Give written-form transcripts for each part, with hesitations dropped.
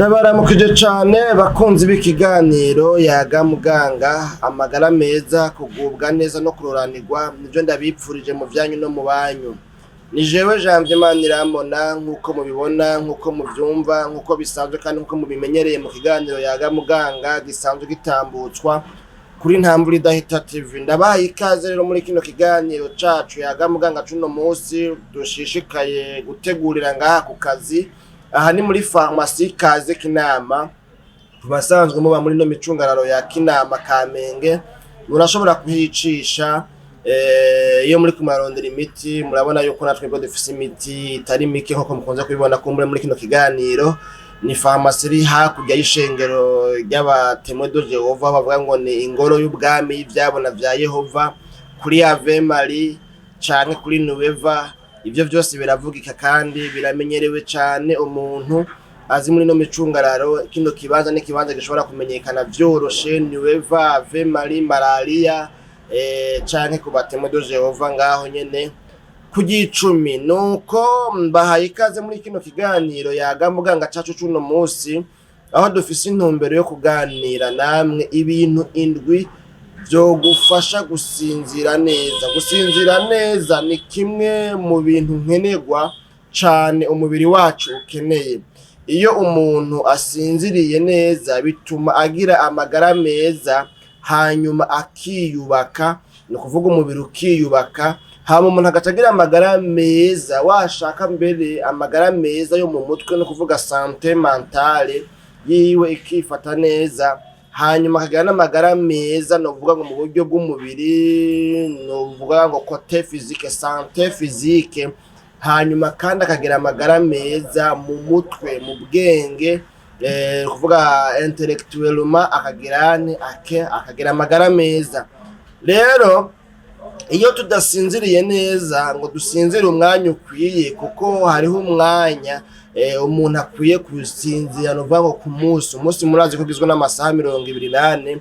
Ndabaramukije cane bakunzi b'ikiganiro Yaga Muganga. Amagara meza, kugubwa neza no kuroranirwa nivyo ndabipfurije mu vyanyu no mu banyu. Ni jewe Janvier Manirambona, nk'uko mubibona, nk'uko muvyumva, nk'uko bisanzwe kandi nk'uko mubimenyereye mu kiganiro Yaga Muganga gisanzwe gitambutswa kuri Ntambura Idahita TV. Ndabahaye ikaze rero muri kino kiganiro cacu Yaga Muganga cuno musi dushishikaye gutegurira ngaha ku kazi. Aha ni muri farumasi Kaze Kinama. Ku basanzwe muba muri no micungararo ya Kinama, Kamenge, murashobora kuhicisha iyo muri kumarondera imiti. Murabona yuko natwe bwo dufise imiti itari mike, nkuko mukunze kubibona kumbure muri kino kiganiro. Ni farumasi iri hakurya y'ishengero ry'aba Témoins de Jéhovah, bavuga ngo ni ingoro y'ubwami y'ivyabona vya Yehova, kuri Ave Marie canke kuri Nueva. Ivyo vyose biravugika kandi biramenyerewe cane. Umuntu azi muri no micungararo, kino kibanza ni ikibanza gishobora kumenyekana vyoroshe: Nueva, Ave Marie, Malaria canke ku ba Témoins de Jéhovah ngaho nyene ku Gicumi. Nuko mbahaye ikaze muri kino kiganiro Yaga Muganga cacu cuno musi, aho dufise intumbero yo kuganira namwe ibintu 7 vyogufasha gusinzira neza. Gusinzira neza ni kimwe mu bintu nkenerwa cane umubiri wacu ukeneye. Iyo umuntu asinziriye neza, bituma agira amagara meza, hanyuma akiyubaka, ni ukuvuga umubiri ukiyubaka, hama umuntu agaca agira amagara meza, washaka mbere amagara meza yo mu mutwe, no kuvuga santé mentale yiwe ikifata neza, hanyuma akagira n'amagara meza, novuga ngo mu buryo bw'umubiri, novuga ngo côté physique, santé physique, hanyuma kandi akagira amagara meza mu mutwe, mu bwenge, kuvuga intellectuellement, akagira ake akagira amagara meza. Rero iyo tudasinziriye neza, ngo dusinzire umwanya ukwiye, kuko hariho umwanya umuntu akwiye gusinzira, ni ukuvuga ngo ku munsi, umunsi murazi ko ugizwe n'amasaha 24.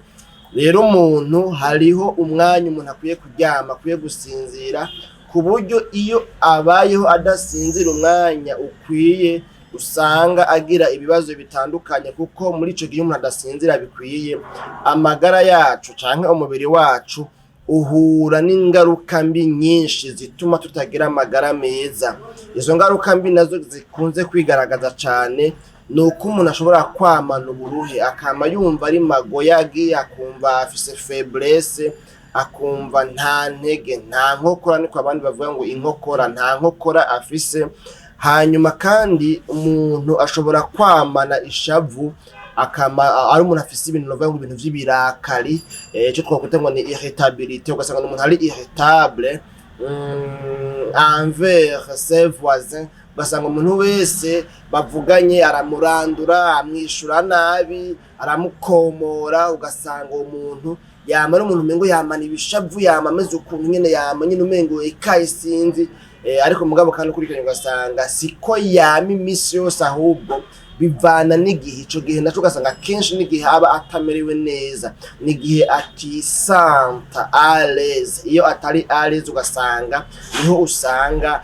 Rero umuntu, hariho umwanya umuntu akwiye kuryama, akwiye gusinzira, ku buryo iyo abayeho adasinzira umwanya ukwiye, usanga agira ibibazo bitandukanye, kuko muri ico gihe umuntu adasinzira bikwiye, amagara yacu canke umubiri wacu uhura n'ingaruka mbi nyinshi zituma tutagira amagara meza. Izo ngaruka mbi nazo zikunze kwigaragaza cane ni uko umuntu ashobora kwamana uburuhe, akama yumva ari magoyagi, akumva afise faiblesse, akumva nta ntege, nta nkokora, niko abandi bavuga ngo inkokora, nta nkokora afise. Hanyuma kandi umuntu ashobora kwamana ishavu, akama ari umuntu afise ibintu bavuga ngo ibintu vy'ibirakari, ico twakwita ngo ni irritabilité, ugasanga umuntu ari irritable envers ses voisins, ugasanga umuntu wese bavuganye aramurandura, amwishura nabi, aramukomora. Ugasanga uwo muntu yama ari umuntu umengo yamana ibishavu, yama ameze ukuntu nyene, yama nyene umengo ikaye sinzi. Ariko mugabo kandi ukurikiranye ugasanga siko yama imisi yose, ahubwo bivana n'igihe. Ico gihe naco ugasanga kenshi n'igihe aba atamerewe neza, n'igihe atisanta à l'aise. Iyo atari à l'aise, ugasanga niho usanga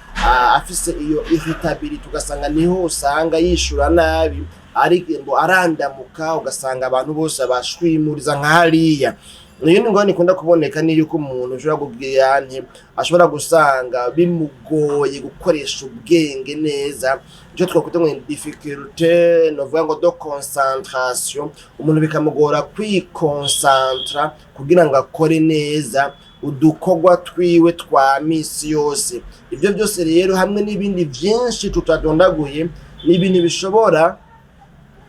afise iyo irritabilité, ugasanga niho usanga yishura nabi, ari ngo arandamuka, ugasanga abantu bose bashwimuriza nka hariya. Iyo ni ingorane ikunda kuboneka, ni yuko umuntu ushobora kugira nti ashobora gusanga bimugoye gukoresha ubwenge neza, icyo twakwita ngo ni difficulté, novuga ngo de concentration. Umuntu bikamugora kwikonsantra kugira ngo akore neza udukorwa twiwe twa misi yose. Ibyo byose rero hamwe n'ibindi byinshi tutadondaguye ni ibintu bishobora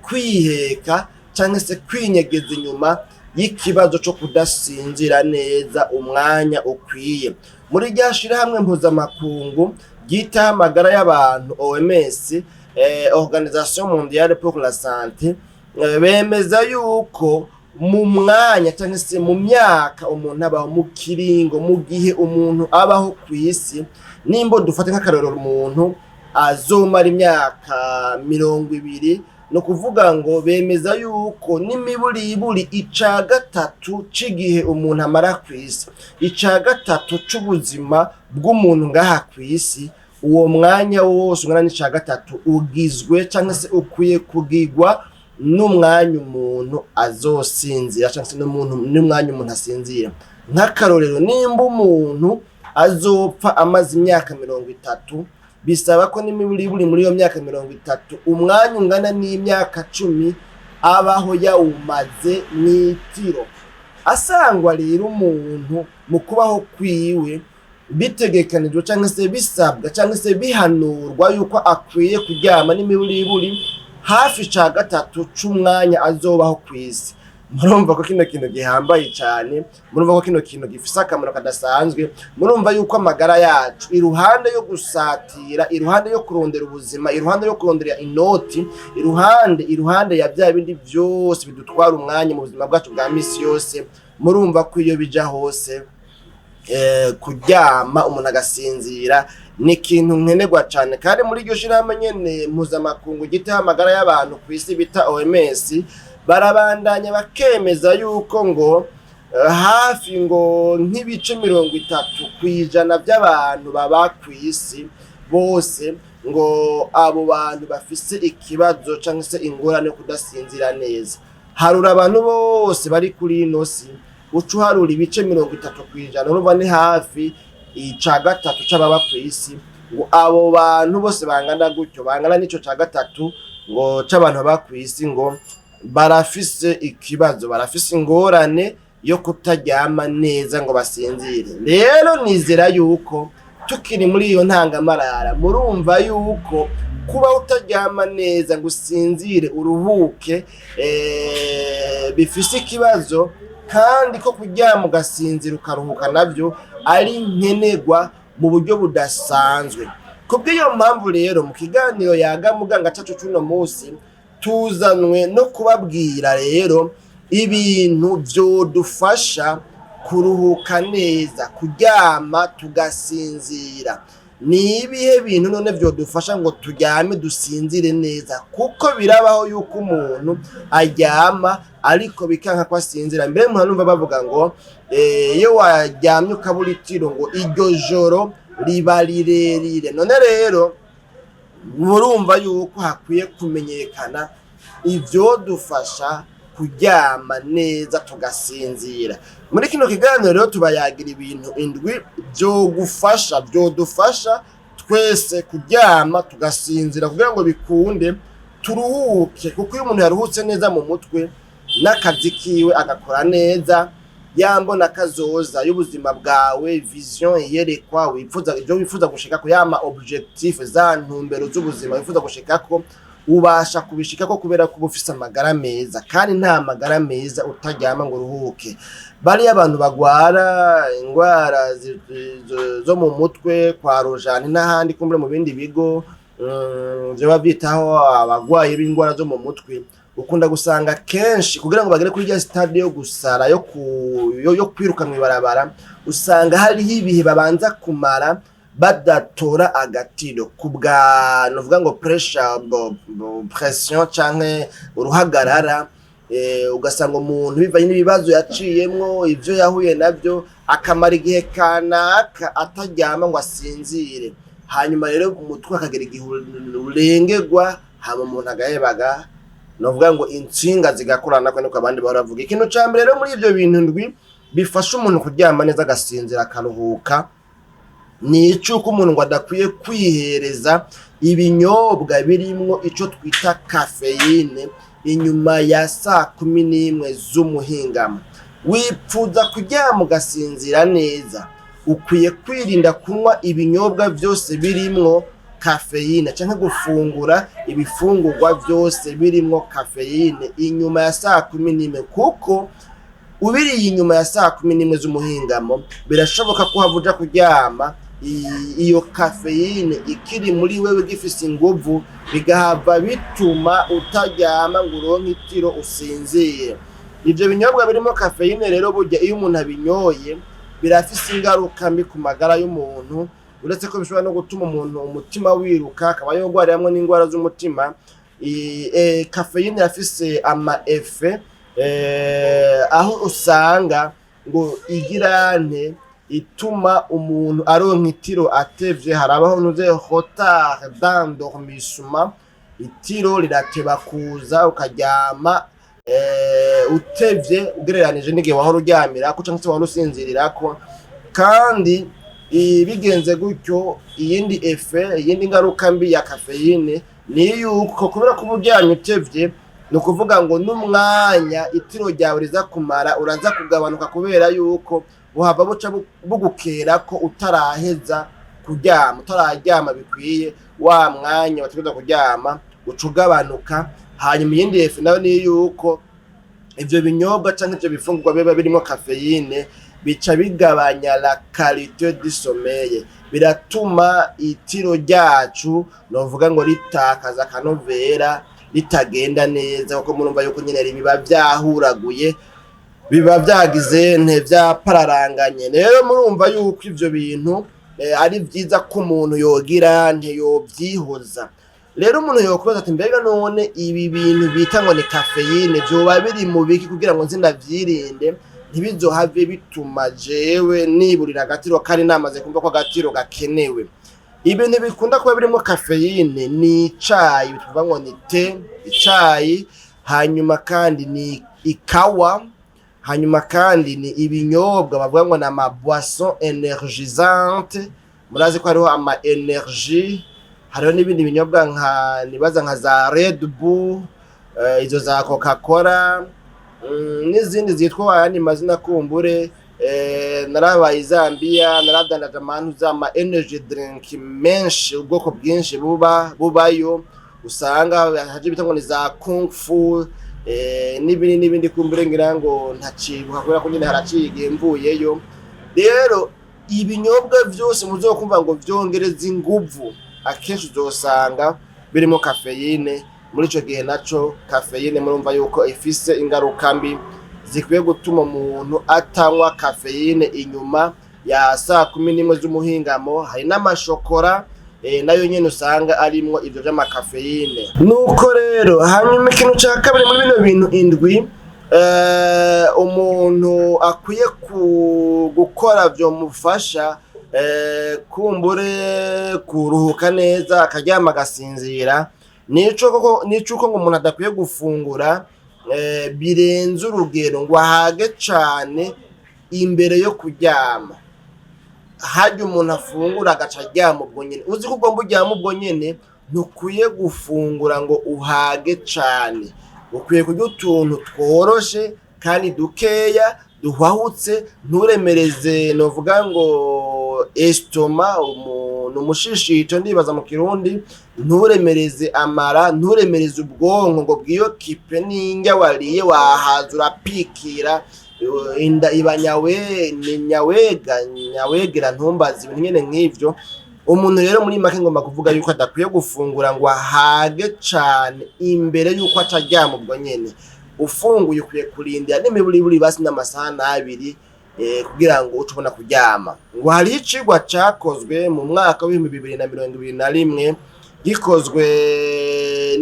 kwiheka cyangwa se kwinyegeza inyuma y'ikibazo cyo kudasinzira neza umwanya ukwiye. Muri rya shirahamwe mpuzamakungu ryitaho amagara y'abantu, OMS, Organisation Mondiale pour la Santé, bemeza yuko mu mwanya cyangwa se mu myaka umuntu abaho, mu kiringo, mu gihe umuntu abaho ku isi, nimba dufate nk'akarorero umuntu azomara imyaka 20, ni ukuvuga ngo bemeza yuko n'imiburiburi ica gatatu c'igihe umuntu amara ku isi, ica gatatu c'ubuzima bw'umuntu ngaha ku isi, uwo mwanya wose ungana n'ica gatatu ugizwe cyangwa se ukwiye kugigwa. n'umwanya umuntu azosinzira, cyangwa se n'umwanya umuntu asinzira. Nk'akarorero, nimba umuntu azopfa amaze imyaka 30, bisaba ko n'imiburiburi muri iyo myaka 30 umwanya ungana n'imyaka 10 abaho yawumaze mw'itiro. Asangwa rero umuntu mu kubaho kwiwe bitegekanijwe cyangwa se bisabwa cyangwa se bihanurwa yuko akwiye kuryama n'imiburiburi hafi ca gatatu c'umwanya azobaho kw'isi. Murumva ko kino kintu gihambaye cyane, murumva ko kino kintu gifise akamaro kadasanzwe. Murumva yuko amagara yacu, iruhande yo gusatira, iruhande yo kurondera ubuzima, iruhande yo kurondera inoti, iruhande ya bya bindi byose bidutwara umwanya mu buzima bwacu bwa misi yose, murumva ko iyo bija hose kuryama umuntu agasinzira ni ikintu nkenerwa cyane. Kandi muri iryo shirahamwe nyene mpuzamakungu gitaho amagara y'abantu ku isi bita OMS, barabandanya bakemeza yuko ngo hafi ngo nk'ibice 30% by'abantu baba ku isi bose, ngo abo bantu bafise ikibazo cyangwa se ingorane yo kudasinzira neza. Harura abantu bose bari kuri ino si, uca uharura ibice 30%, urumva ni hafi ica gatatu c'ababa ku isi. Ngo abo bantu bose bangana gutyo, bangana n'ico ca gatatu ngo c'abantu baba ku isi, ngo barafise ikibazo, barafise ingorane yo kutaryama neza ngo basinzire. Rero nizera yuko tukiri muri iyo ntangamarara, murumva yuko kuba utaryama neza ngo usinzire uruhuke bifise ikibazo, kandi ko kuryama ugasinzira ukaruhuka nabyo ari nkenerwa mu buryo budasanzwe. Kubw'iyo mpamvu rero, mu kiganiro Yaga Muganga cacu c'uno munsi, tuzanwe no kubabwira rero ibintu vyodufasha kuruhuka neza, kuryama tugasinzira. Ni ibihe bintu none vyodufasha ngo turyame dusinzire neza? Kuko birabaho yuko umuntu aryama ariko bikanka ko asinzira. Mbere muranumva bavuga ngo iyo waryamye ukabura itiro, ngo iryo joro riba rirerire. None rero murumva yuko hakwiye kumenyekana ivyodufasha kuryama neza tugasinzira. Muri kino kiganiro rero tubayagira ibintu indwi vyogufasha, vyodufasha twese kuryama tugasinzira kugira ngo bikunde turuhuke, kuko iyo umuntu yaruhutse neza mu mutwe, n'akazi kiwe agakora neza. Yambona kazoza y'ubuzima bwawe, vision, iyerekwa wifuza, ibyo wifuza gushikako, yama objectif, za ntumbero z'ubuzima wifuza gushikako, ubasha kubishikako kubera ko uba ufise amagara meza. Kandi nta magara meza utaryama ngo uruhuke. Bariya abantu bagwara ingwara zo mu mutwe kwa Rojani n'ahandi, kumbure mu bindi bigo vyoba vyitaho abagwayi b'ingwara zo mu mutwe, ukunda gusanga kenshi kugira ngo bagere kuri rya stade yo gusara, yo kwiruka mw'ibarabara, usanga hariho ibihe babanza kumara badatora agatiro ku bwa novuga ngo pressure, pression canke uruhagarara. Ugasanga umuntu bivanye n'ibibazo yaciyemwo, ivyo yahuye navyo, akamara igihe kanaka ataryama ngo asinzire. Hanyuma rero umutwe akagera igihe urengerwa, hama umuntu agahebaga, novuga ngo intsinga zigakorana ko niko abandi bahora bavuga. Ikintu ca mbere rero muri ivyo bintu ndwi bifasha umuntu kuryama neza, agasinzira, akaruhuka, ni icuko umuntu ngo adakwiye kwihereza ibinyobwa birimwo ico twita caféine inyuma ya saa 11 z'umuhingamo. Wipfuza kuryama ugasinzira neza, ukwiye kwirinda kunywa ibinyobwa vyose birimwo caféine canke gufungura ibifungurwa vyose birimwo caféine inyuma ya saa 11, kuko ubiriye inyuma ya saa 11 z'umuhingamo birashoboka ko uhava uja kuryama iyo caféine ikiri muri wewe, gifise inguvu, bigahava bituma utaryama ngo uronke itiro usinzire. Ivyo binyobwa birimo caféine rero, burya iyo umuntu abinyoye birafise ingaruka mbi ku magara y'umuntu. Uretse ko bishobora no gutuma umuntu umutima wiruka, akaba yogwariramwo n'ingwara z'umutima. Caféine irafise ama effets aho usanga ngo igirante ituma umuntu aronka itiro atevye. Harabaho nuze retard d'endormissement. Itiro rirateba kuza, ukaryama utevye ugereranije n'igihe wahora uryamirako canke se wahora usinzirirako. Kandi bigenze gutyo, iyindi effet, iyindi ngaruka mbi ya caféine ni yuko kubera ko uba uryamye utevye, ni ukuvuga ngo n'umwanya itiro ryawe riza kumara uraza kugabanuka, kubera yuko buhava buca bugukera ko utaraheza kuryama, utararyama bikwiye. Wa mwanya wategerezwa kuryama uca ugabanuka. Hanyuma iyindi effet nayo ni yuko ivyo binyobwa canke ivyo bifungurwa biba birimwo caféine bica bigabanya la qualité du sommeil, biratuma itiro ryacu, novuga ngo, ritakaza akanovera, ritagenda neza, kuko murumva yuko nyene biba vyahuraguye, biba vyagize nte, vyapararanganye. Rero murumva yuko ivyo bintu ari vyiza ko umuntu yogira ntiyovyihoza. Rero umuntu yokubaza ati: "Mbega none ibi bintu bita ngo ni caféine vyoba biri mu biki kugira ngo nze ndavyirinde, ntibizohave bituma jewe niburira agatiro kandi namaze kumva ko agatiro gakenewe?" Ibintu bikunda kuba birimo caféine ni icayi, tuvuga ngo ni thé, icayi, hanyuma kandi ni ikawa, hanyuma kandi ni ibinyobwa bavuga ngo ni ama boisson énergisante. Murazi ko hariho ama énergie, hariho n'ibindi binyobwa nka, nibaza, nka za Red Bull, izo za Coca Cola, n'izindi zitwa ayandi mazina kumbure. Narabaye i Zambia, naradandaje amantu z'ama energy drink menshi, ubwoko bwinshi buba bubayo, usanga haje bita ngo ni za Kung Fu, n'ibindi n'ibindi kumbure ngira ngo ntacibuka kubera ko nyine haraciye igihe mvuyeyo. Rero ibinyobwa vyose muzokumva ngo vyongereza inguvu, akenshi uzosanga birimo caféine. Muri ico gihe naco caféine murumva yuko ifise ingaruka mbi zikwiye gutuma umuntu atanywa caféine inyuma ya saa 11 z'umuhingamo. Hari n'amashokora, nayo nyene usanga arimwo ivyo vy'ama caféine. Nuko rero, hanyuma ikintu ca kabiri muri bino bintu indwi umuntu akwiye gukora vyomufasha kumbure kuruhuka neza, akaryama agasinzira, nico koko nico ngo umuntu adakwiye gufungura birenze urugero, ngo ahage cane imbere yo kuryama. Harya umuntu afungura agaca aryama ubwo nyene, uzi ko ugomba uryama ubwo nyene, ntukwiye gufungura ngo uhage cane. Ukwiye kurya utuntu tworoshe kandi dukeya duhwahutse, nturemereze, novuga ngo, estomac, umushishito ndibaza mu Kirundi, nturemereze amara, nturemereze ubwonko ngo bwiyokipe n'indya wariye. Wahaza urapikira, inda iba nyawe ni nyawega nyawegera, ntumbaze ibintu nyene nk'ivyo. Umuntu rero muri make ngomba kuvuga yuko adakwiye gufungura ngo ahage cane imbere yuko aca aryama ubwo nyene. Ufunguye ukwiye kurindira n'imiburiburi basi n'amasaha n'abiri kugira ngo uce ubona kuryama. Ngo hariho icigwa cakozwe mu mwaka w'2021, gikozwe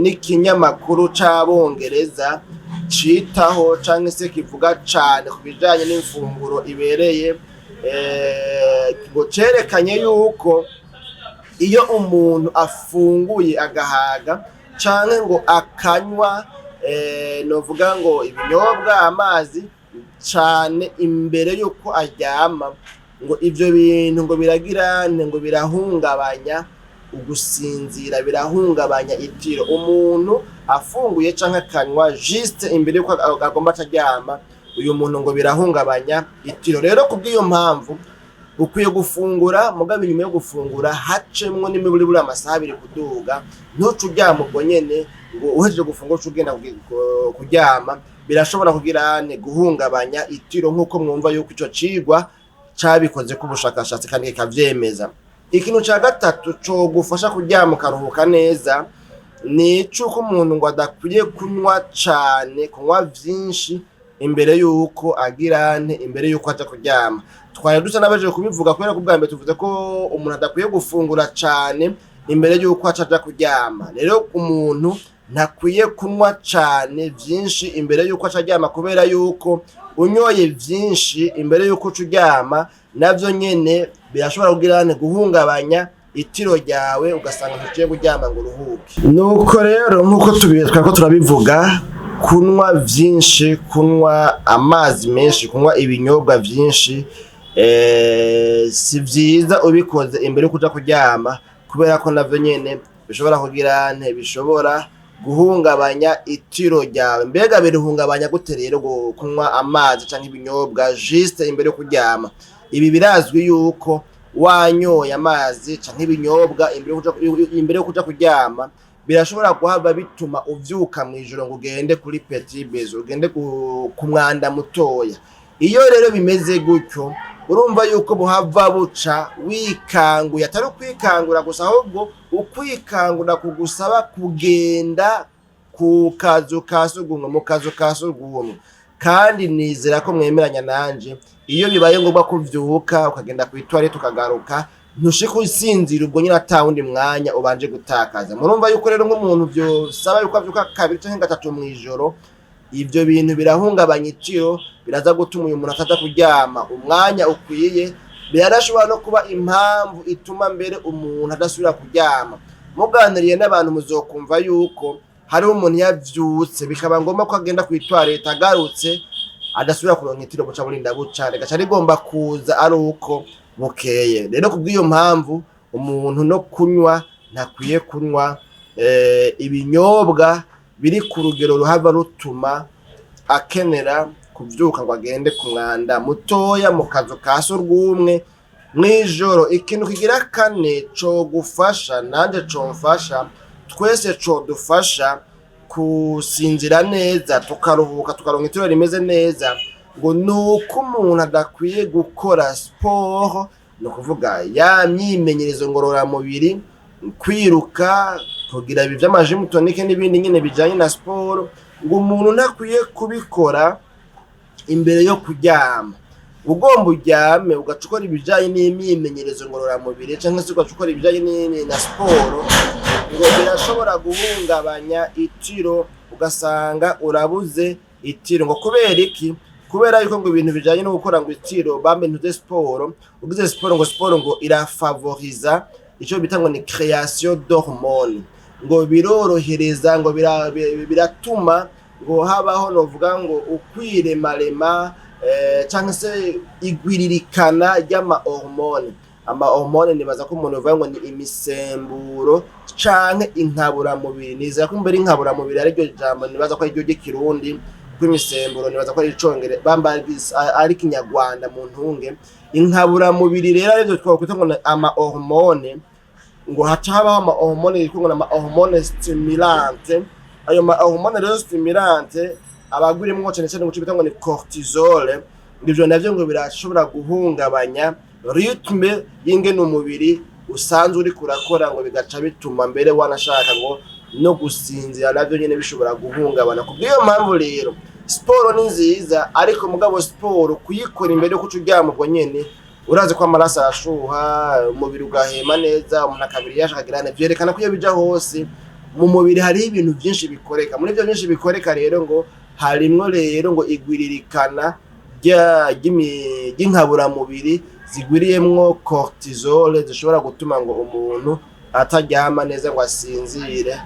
n'ikinyamakuru c'Abongereza citaho canke se kivuga cane ku bijanye n'imfunguro ibereye, ngo cerekanye yuko iyo umuntu afunguye agahaga canke ngo akanywa, novuga ngo ibinyobwa, amazi cane imbere yuko aryama, ngo ivyo bintu ngo biragirane, ngo birahungabanya ugusinzira, birahungabanya itiro. Umuntu afunguye canke akanywa juste imbere yuko agomba acaryama, uyu muntu ngo birahungabanya itiro. Rero kubw'iyo mpamvu ukwiye gufungura, mugabo inyuma yo gufungura hacemwo n'imiburiburi amasaha 2 kuduga, ntuce uryama ubwo nyene ngo uhejeje gufungura uce ugenda kuryama. Birashobora kugira ne guhungabanya itiro, nk'uko mwumva yuko ico cigwa cabikoze ubushakashatsi kandi kikavyemeza. Ikintu ca gatatu cogufasha kuryama ukaruhuka neza ni icuko umuntu ngo adakwiye kunywa cane, kunywa vyinshi imbere yuko agira nte, imbere yuko aja kuryama. Twari dusa n'abaje kubivuga, kubera ko ubwa mbere tuvuze ko umuntu adakwiye gufungura cane imbere yuko aca aja kuryama. Rero umuntu ntakwiye kunywa cane vyinshi imbere yuko aca aryama, kubera yuko unyoye vyinshi imbere yuko uca uryama, navyo nyene birashobora kugira nte, guhungabanya Itiro ryawe ugasanga ntuciye kuryama ngo uruhuke. Nuko rero, nk'uko tubiye twako turabivuga, kunywa vyinshi, kunywa amazi menshi, kunywa ibinyobwa vyinshi si vyiza ubikoze imbere yo kuja kuryama, kubera ko navyo nyene bishobora kugira nte, bishobora guhungabanya itiro ryawe. Mbega birihungabanya gute rero kunywa amazi canke ibinyobwa juste imbere yo kuryama? Ibi birazwi yuko wanyoye amazi canke ibinyobwa imbere yo kuja kuryama, birashobora guhava bituma uvyuka mw'ijoro ngo ugende kuri petit besoin, ugende ku mwanda mutoya. Iyo rero bimeze gutyo, urumva yuko buhava buca wikanguye, atari ukwikangura gusa, ahubwo ukwikangura kugusaba kugenda ku kazu ka sugumwe, mu kazu ka sugumwe. Kandi nizera ko mwemeranya nanje, iyo bibaye ngombwa ko uvyuka ukagenda kw'itoilette ukagaruka, ntushika usinzira ubwo nyine ata wundi mwanya ubanje gutakaza. Murumva yuko rero nk'umuntu vyosaba yuko avyuka kabiri canke gatatu mw'ijoro, ivyo bintu birahungabanya itiro, biraza gutuma uyu muntu ataza kuryama umwanya ukwiye. Biranashobora no kuba impamvu ituma mbere umuntu adasubira kuryama. Muganiriye n'abantu, muzokumva yuko hariho umuntu yavyutse bikaba ngombwa ko agenda kw'itoilette, agarutse adasubira kuronka itiro, buca burinda buca, rigaca rigomba kuza ari uko bukeye. Rero kubw'iyo mpamvu, umuntu no kunywa ntakwiye kunywa ibinyobwa biri ku rugero ruhava rutuma akenera kuvyuka ngo agende ku mwanda mutoya, mu kazu ka surwumwe, mw'ijoro. Ikintu kigira kane cogufasha, nanje comfasha, twese codufasha kusinzira neza, tukaruhuka, tukaronka itiro rimeze neza, ngo nuko umuntu adakwiye gukora siporo, ni ukuvuga ya myimenyerezo ngororamubiri, kwiruka, kugira ibi vy'amagym tonique n'ibindi nyene bijanye na siporo. Ngo umuntu ntakwiye kubikora imbere yo kuryama. Ugomba uryame, ugaca ukora ibijanye n'imyimenyerezo ngororamubiri, canke se ugaca ukora ibijanye na siporo, ngo birashobora guhungabanya itiro, ugasanga urabuze itiro. Ngo kubera iki? Kubera yuko ngo ibintu bijanye no gukora ngo itiro bambe ntuze siporo, ugize siporo, ngo siporo ngo irafavoriza ico bita ngo ni création d'hormone, ngo birorohereza, ngo biratuma ngo habaho, novuga ngo ukwiremarema canke se igwiririkana ry'ama hormone. Ama hormone, nibaza ko umuntu yovuga ngo ni imisemburo canke inkaburamubiri. Nizera ko mbere inkaburamubiri ariryo jambo, nibaza ko ariryo ry'ikirundi, kuko imisemburo nibaza ko ari icongere bamba ari ikinyarwanda, mu ntunge. Inkaburamubiri rero arivyo twakwita ngo ni ama hormone. Ngo haca habaho ama hormone yitwa ngo ni ama hormone stimulante. Ayo ma hormone rero stimulante aba agwiriyemwo cane cane muco bita ngo ni cortisol. Ivyo navyo ngo birashobora guhungabanya rythme y'ingene umubiri usanzwe uriko urakora, ngo bigaca bituma mbere wanashaka ngo no gusinzira navyo nyene bishobora guhungabana. Kubw'iyo mpamvu rero, siporo ni nziza, ariko mugabo siporo kuyikora imbere yo kuca uryama ubwo nyene, urazi ko amaraso arashuha, umubiri ugahema neza, umuntu akabiri yasha akagira neza, vyerekana ko iyo bija hose mu mubiri hariho ibintu vyinshi bikoreka. Muri ivyo vyinshi bikoreka rero, ngo harimwo rero ngo igwiririkana ry'inkaburamubiri zigwiriyemwo cortisol, zishobora gutuma ngo umuntu ataryama neza ngo asinzire.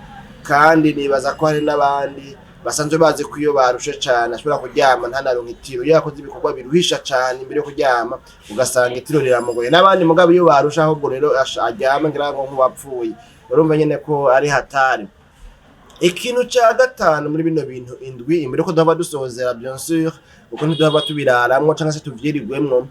Kandi nibaza ko hari n'abandi basanzwe bazi ko iyo barushe cane ashobora kuryama ntanaronke itiro. Iyo yakoze ibikorwa biruhisha cane imbere yo kuryama, ugasanga itiro riramugoye. N'abandi mugabo iyo barusha, ahubwo rero aryama ngira ngo nk'uwapfuye. Urumva nyene ko ari hatari. Ikintu ca gatanu muri bino bintu indwi, imbere ko duhava dusozera, bien sûr, kuko ntiduhava tubiraramwo canke se tuvyirigwemwo,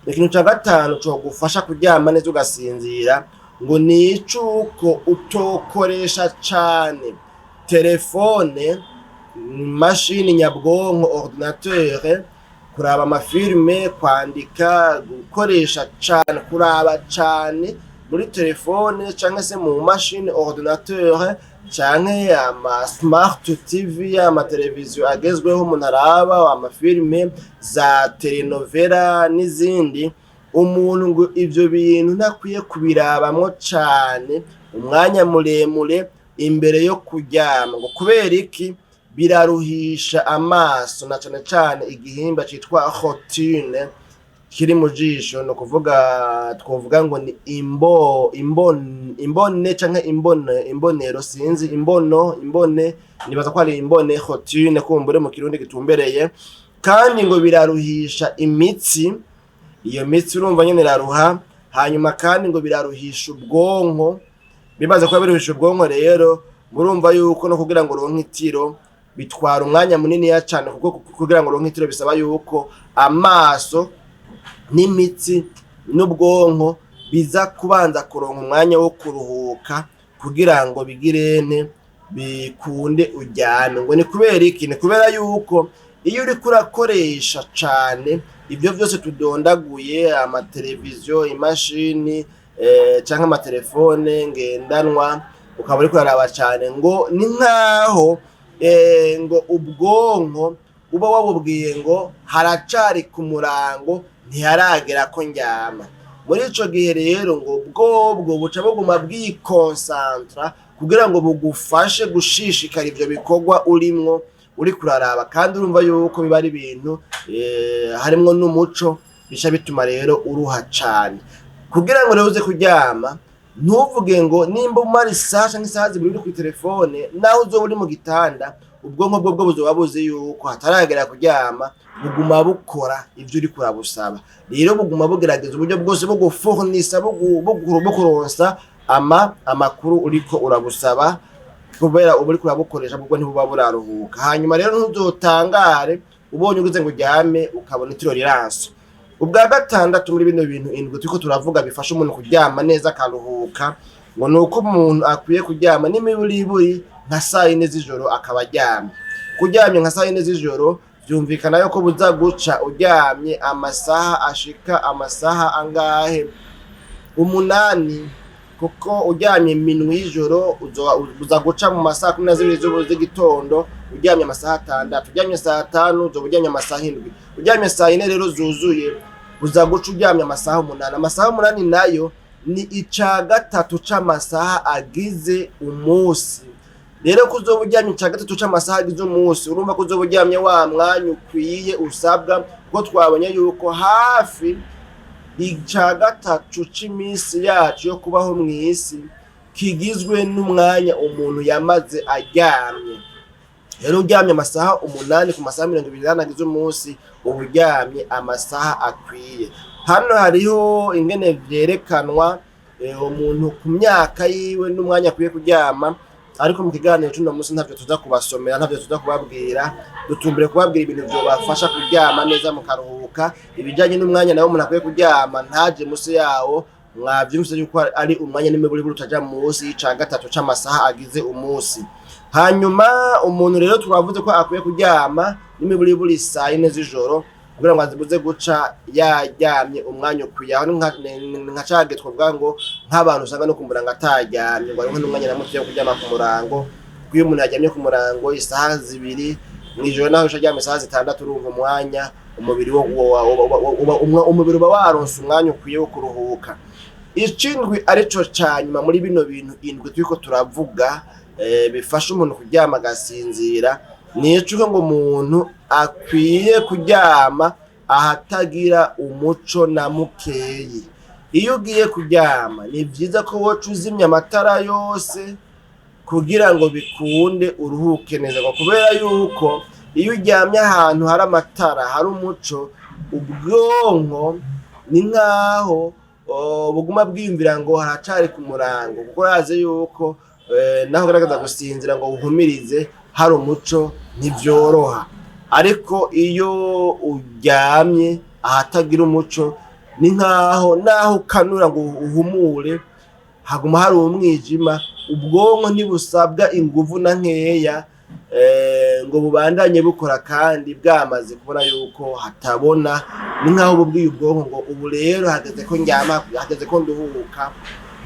ikintu ca gatanu cogufasha kuryama neza ugasinzira, ngo ni icuko utokoresha cane telefone, mashini nyabwonko, ordinateur, kuraba amafilme, kwandika, gukoresha cane, kuraba cane muri telefone canke se mu mashini ordinateur canke ama smart TV, amateleviziyo agezweho umuntu araba amafilme, za telenovela n'izindi. Umuntu ngo ivyo bintu ntakwiye kubirabamwo cane umwanya muremure imbere yo kuryama. Ngo kubera iki? Biraruhisha amaso, na cane cane igihimba citwa rétine. kiri mu jisho. Ni ukuvuga twovuga ngo ni imbo imbon imbone canke imbone, imbonero, sinzi, imbono, imbone, nibaza ko ari imbone, rétine kumbure mu Kirundi gitumbereye. Kandi ngo biraruhisha imitsi, iyo mitsi urumva nyene iraruha. Hanyuma kandi ngo biraruhisha ubwonko. Bimaze kuba biruhisha ubwonko rero, murumva yuko no kugira ngo uronke itiro bitwara umwanya muniniya cane, kuko kugira ngo uronke itiro bisaba yuko amaso n'imitsi n'ubwonko biza kubanza kuronka umwanya wo kuruhuka kugira ngo bigirente bikunde uryame. Ngo ni kubera iki? Ni kubera yuko iyo uriko urakoresha cane ibyo vyose tudondaguye, amateleviziyo, imashini, canke amatelefone ngendanwa, ukaba uriko uraraba cane, ngo ni nkaho ngo ubwonko uba wabubwiye ngo haracari ku murango, ntiharagera ko ndyama. Muri ico gihe rero ngo bwobwo buca buguma bwikonsantra kugira ngo bugufashe gushishikara ivyo bikorwa urimwo uriko uraraba. Kandi urumva yuko biba ari ibintu harimwo n'umuco, bica bituma rero uruha cane. Kugira ngo rero uze kuryama, ntuvuge ngo nimba umara isaha canke isaha 2 uri kw'itelefone, naho uzoba uri mu gitanda, ubwonko bwo buzoba buzi yuko hataragera kuryama, buguma bukora ivyo uriko urabusaba. Rero buguma bugerageza uburyo bwose bugufurnisa, bukuronsa amakuru uriko urabusaba, kubera uba uriko urabukoresha, bwo ntibuba buraruhuka. Hanyuma rero ntuzotangare ubonye ugize ngo uryame ukabona itiro riranse. Ubwa gatandatu muri bino bintu indwi turiko turavuga bifasha umuntu kuryama neza akaruhuka, ngo ni uko umuntu akwiye kuryama n'imiburiburi nka saa 4 z'ijoro akaba aryamye. Kuryamye nka saa 4 z'ijoro, vyumvikana yuko buza guca uryamye amasaha ashika amasaha angahe? 8, kuko uryamye minwi y'ijoro uza guca mu masaha 12 z'igitondo uryamye amasaha 6. Uryamye saa 5 uzoba uryamye amasaha 7. Uryamye saa 4 rero zuzuye, uza guca uryamye amasaha 8. Amasaha 8 nayo ni ica gatatu c'amasaha agize umunsi. Rero ko uzoba uryamye ica gatatu c'amasaha agize umunsi, urumva ko uzoba uryamye wa mwanya ukwiye usabwa, kuko twabonye yuko hafi ica gatatu c'imisi yacu yo kubaho mw'isi kigizwe n'umwanya umuntu yamaze aryamye. Rero uryamye amasaha 8 ku masaha 24 agize umunsi, uba uryamye amasaha akwiye. Hano hariho ingene vyerekanwa umuntu ku myaka yiwe n'umwanya akwiye kuryama, ariko mu kiganiro c'uno munsi ntavyo tuza kubasomera, ntavyo tuza kubabwira. Dutumbere kubabwira ibintu vyobafasha kuryama neza mukaruhuka. Ibijanye n'umwanya nawo umuntu akwiye kuryama ntaje musi yawo, mwavyumvise yuko ari umwanya n'imiburiburi utaja musi y'ica gatatu c'amasaha agize umunsi. Hanyuma umuntu rero twavuze ko akwiye kuryama n'imiburiburi saa 4 z'ijoro kugira ngo azibuze guca yaryamye umwanya ukwiye. Aho ni nka cage twovuga ngo nk'abantu usanga no ku murango ataryamye, ngo aronke n'umwanya na muto wo kuryama ku murango, kuko iyo umuntu yaryamye ku murango isaha 2 mw'ijoro, naho uca aryama isaha 6, urumva umwanya umubiri umubiri uba waronse umwanya ukwiye wo kuruhuka. Icindwi arico ca nyuma muri bino bintu indwi turiko turavuga bifasha umuntu kuryama agasinzira, ni icuko ngo umuntu akwiye kuryama ahatagira umuco na mukeyi. Iyo ugiye kuryama ni vyiza ko woca uzimya amatara yose kugira ngo bikunde uruhuke neza, ngo kubera yuko iyo uryamye ahantu hari amatara, hari umuco, ubwonko ni nkaho buguma bwiyumvira ngo haracari ku murango, kuko urazi yuko naho ugerageza gusinzira ngo uhumirize hari umuco ntivyoroha. Ariko iyo uryamye ahatagira umuco, ni nkaho naho ukanura ngo uhumure haguma hari umwijima, ubwonko ntibusabwa inguvu na nkeya ngo bubandanye bukora, kandi bwamaze kubona yuko hatabona. Ni nkaho bubwiye ubwonko ngo ubu rero hageze ko ndyama, hageze ko nduhuka,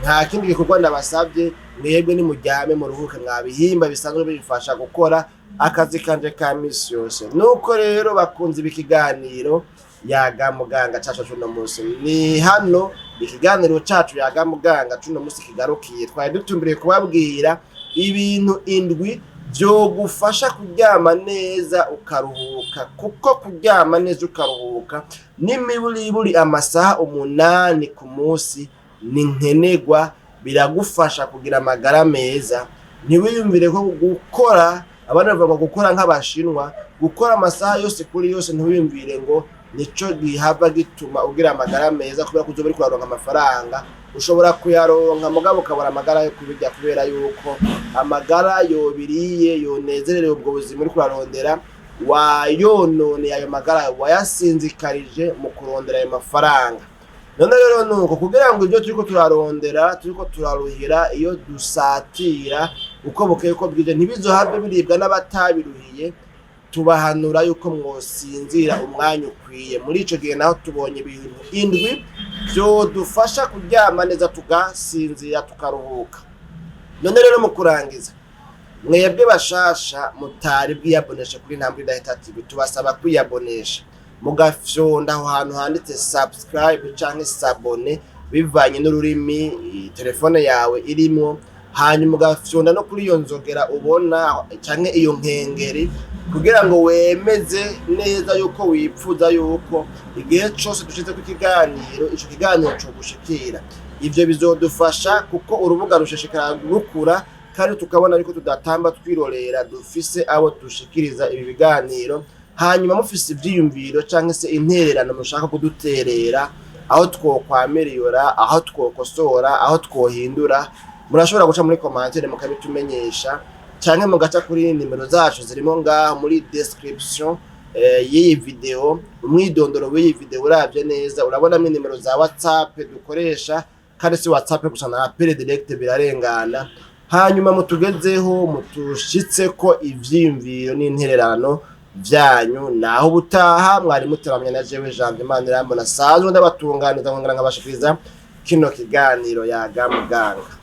nta kindi gikorwa ndabasabye, mwebwe nimuryame muruhuke mwabihimba bisanzwe bifasha gukora akazi kanje ka misi yose. Nuko rero bakunze ibi kiganiro Yaga Muganga cacu cuno musi, ni hano ikiganiro cacu Yaga Muganga cuno musi kigarukiye. Twari dutumbiriye kubabwira ibintu indwi. Vyogufasha kuryama neza ukaruhuka, kuko kuryama neza ukaruhuka n'imiburiburi amasaha 8 ku munsi ni nkenerwa, biragufasha kugira amagara meza. Ntiwiyumvire ko gukora, abandi bavuga ngo gukora nk'abashinwa, gukora amasaha yose kuri yose, ntiwiyumvire ngo nico gihava gituma ugira amagara meza, kubera ko uzoba uriko uraronka amafaranga. Ushobora kuyaronka mugabo ukabura amagara yo kubirya, kubera yuko amagara yobiriye yonezerewe ubwo buzima uriko urarondera wayononeye, ayo magara wayasinzikarije mu kurondera ayo mafaranga. None rero nuko kugira ngo ibyo turiko turarondera, turiko turaruhira, iyo dusatira uko bukeye uko bwije, ntibizohave biribwa n'abatabiruhiye, tubahanura yuko mwosinzira umwanya ukwiye. Muri ico gihe naho tubonye ibintu 7 vyodufasha kuryama neza, tugasinzira, tukaruhuka. None rero mu kurangiza, mwebwe bashasha mutari bwiyaboneshe kuri Ntambwe Idahita TV, tubasaba kwiyabonesha mugafyonda aho hantu handitse subscribe canke s'abonner bivanye n'ururimi telefone yawe irimwo, hanyuma ugafyonda no kuri iyo nzogera ubona canke iyo nkengeri, kugira ngo wemeze neza yuko wipfuza yuko igihe cose dushizeko ikiganiro, ico kiganiro cogushikira. Ivyo bizodufasha kuko urubuga rushishikara rukura, kandi tukabona yuko tudatamba twirorera, dufise abo dushikiriza ibi biganiro. Hanyuma mufise ivyiyumviro canke se intererano mushaka kuduterera, aho twokwameriyora, aho twokosora, aho twohindura, murashobora guca muri commentaire mukabitumenyesha, canke mugaca kuri nimero zacu zirimo ngaho muri description y'iyi video. Umwidondoro w'iyi video uravye neza urabonamwo inimero za WhatsApp dukoresha, kandi si WhatsApp gusa, na appel direct birarengana. Hanyuma mutugezeho, mutushitseko ivyiyumviro n'intererano vyanyu. Naho ubutaha, mwari muteramye na jewe Janvier Manirambona, sanzwe ndabatunganiza nkongera nkabashikiriza kino kiganiro Yaga Muganga.